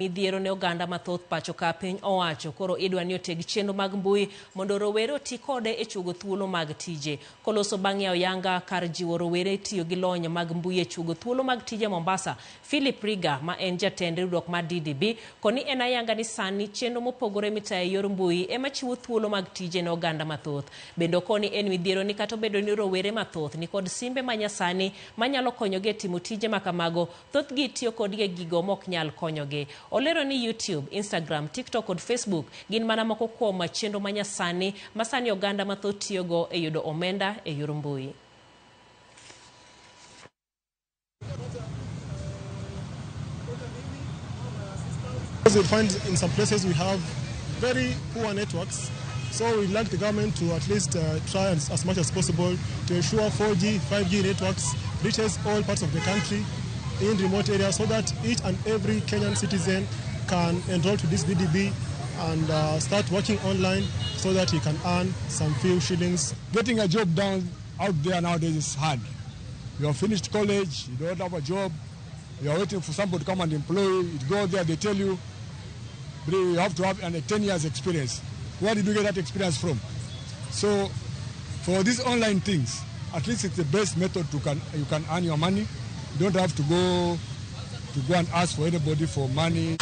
Midhiero ne oganda mathoth pacho ka piny owacho koro idwa ni oteg chenro mag mbui mondo rowere oti kode e chuogo thuolo mag tije. Koloso bang' yawo yanga kar jiwo rowere tiyo gi lony mag mbui e chuogo thuolo mag tije Mombasa, Philip Riga ma en jatend riwruok mar DDB koni en ayanga ni sani chenro mopogore mitayo e yor mbui ema chiwo thuolo mag tije ne oganda mathoth. Bende okoni en midhiero ni kata obedo ni rowere mathoth nikod simbe manyasani manyalo konyogi e timo tije makamago, thothgi tiyo kodgi e gigo mok nyal konyogi. Olero ni YouTube, Instagram, TikTok kod Facebook gin mana moko kuom chenro manyasani ma sani oganda mathoth tiyogo e yudo omenda e yor mbui. You'll find in some places we have very poor networks, so we'd like the government to at least try as much as possible to ensure 4G, 5G networks reaches all parts of the country in remote areas so that each and every Kenyan citizen can enroll to this DDB and start working online so that he can earn some few shillings. Getting a job down out there nowadays is hard. You have finished college, you don't have a job, you are waiting for somebody to come and employ you. You go there, they tell you, you have to have a 10 years experience. Where did you get that experience from? So for these online things, at least it's the best method you can earn your money. You don't have to go and ask for anybody for money.